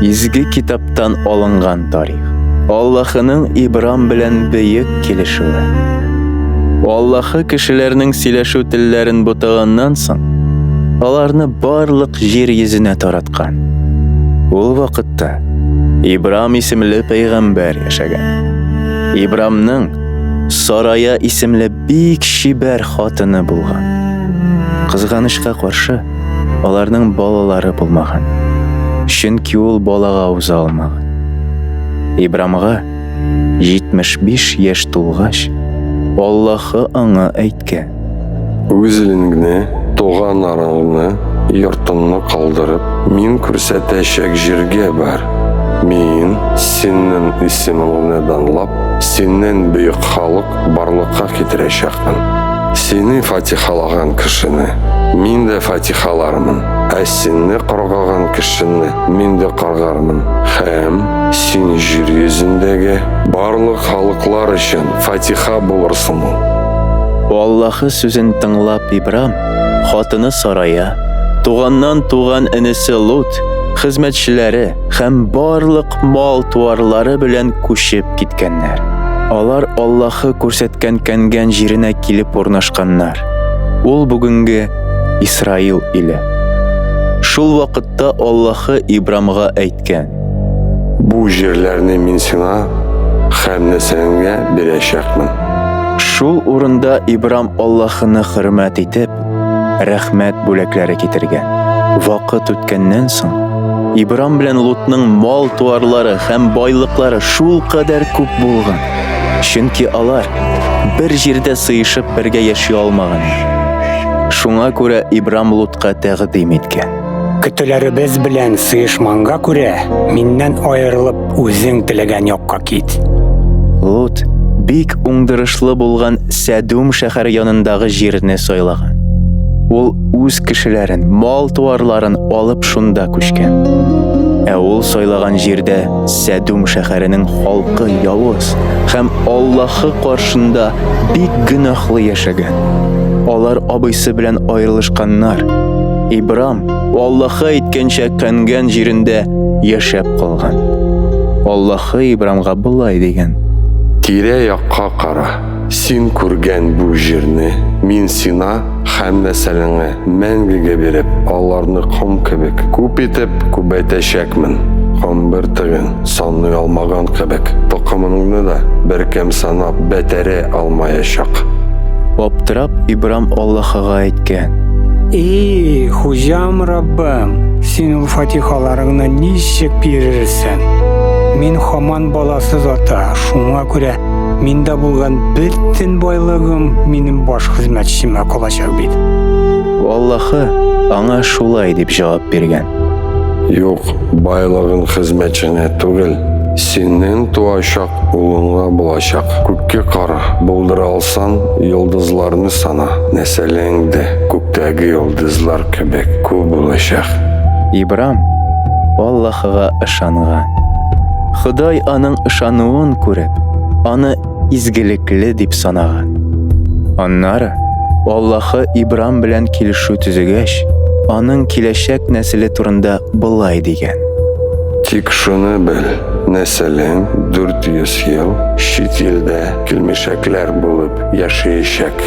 Изге китаптан алынган тарих. Аллаһының Ибрам белән бөек килешүе. Аллаһы кешеләрнең сөйләшү телләрен бутаганнан соң, аларны барлык җир йөзенә тараткан. Ул вакытта Ибрам исемле пәйгамбәр яшәгән. Ибрамның Сарая исемле бик чибәр хатыны булган. Кызганычка каршы, аларның балалары булмаган. Чөнки ул балага уза алмаган. Ибрамга 75 яшь тулгач, Аллаһы аңа әйткән: Үз илеңне, туганнарыңны, йортыңны калдырып, мин күрсәтәчәк җиргә бар. Мин синең исемеңне данлап, синнән бөек халык барлыкка китерәчәкмен. Сине фатихалаган кешене мин дә фатихалармын, ә сине каргаган кешене мин дә каргармын. Һәм син җир йөзендәге барлык халыклар өчен фатиха булырсың. Аллаһы сүзен тыңлап Ибрам, хатыны Сарая, туганнан туган энесе Лут, хезмәтчеләре һәм барлык мал-туарлары белән күчеп киткәннәр. Алар Аллаһы күрсәткән Кәнгән җиренә килеп урнашканнар. Ул бүгенге Исраил иле. Шул вакытта Аллаһы Ибрамга әйткән: Бу җирләрне мин сиңа һәм нәселеңә бирәчәкмен. Шул урында Ибрам Аллаһыны хөрмәт итеп, рәхмәт бүләкләре китергән. Вакыт үткәннән соң, Ибрам белән Лутның мал-туарлары һәм байлыклары шулкадәр күп булган, чөнки алар бер җирдә сыешып бергә яши алмаганнар. Шуңа күрә Ибрам Лутка тәкъдим иткән. Көтүләребез белән сыешманга күрә, миннән аерылып, үзең теләгән якка кит. Лут бик уңдырышлы булган Сәдүм шәһәре янындагы җирне сайлаган. Ул үз кешеләрен, мал-туарларын алып шунда күчкән. Ә ул сайлаган җирдә Сәдүм шәһәренең халкы явыз һәм Аллаһы каршында бик гөнаһлы яшәгән. Алар абыйсы белән аерылышканнар. Ибрам Аллаһы әйткәнчә Кәнгән җирендә яшәп калган. Аллаһы Ибрамга болай дигән: Тирә-якка кара, син күргән бу җирне мин сиңа һәм нәселеңә мәңгегә биреп, аларны ком кебек күп итеп күбәйтәчәкмен. Ком бөртеген саный алмаган кебек, токымыңны да беркем санап бетерә алмаячак. Аптырап, Ибрам Аллаһыга әйткән. И, Хуҗам Раббым, син ул фатихаларыңны ничек бирерсең? Мин һаман баласыз ата, шуңа күрә миндә булган бөтен байлыгым минем баш хезмәтчемә калачак бит. Аллаһы аңа шулай дип җавап биргән. Юк, байлыгың хезмәтчеңә түгел, синнән туачак улыңа булачак. Күккә кара, булдыра алсаң, йолдызларны сана, нәселең дә күктәге йолдызлар кебек күп булачак. Ибрам Аллаһыга ышанган. Ходай аның ышануын күреп, аны изгелекле дип санаган. Аннары Аллаһы Ибрам белән килешү төзегәч, аның киләчәк нәселе турында болай дигән. Тик шуны бел, нәселең 400 ел чит илдә килмешәкләр булып яшәячәк.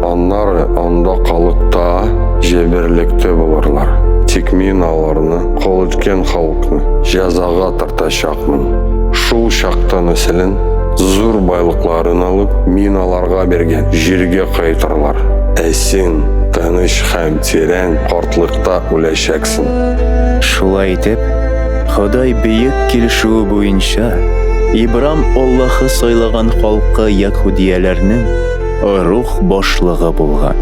Аннары анда калыкта, җәберлектә булырлар. Тик мин аларны, кол иткән халыкны, җәзага тартачакмын. Шул чакта нәселең, зур байлыкларын алып, мин аларга биргән җиргә кайтырлар. Ә син тыныч һәм тирән картлыкта үләчәксең. Шулай итеп, Ходай бөек килешүе буенча, Ибрам Аллаһы сайлаган халкы яһүдияләрнең рух башлыгы булган.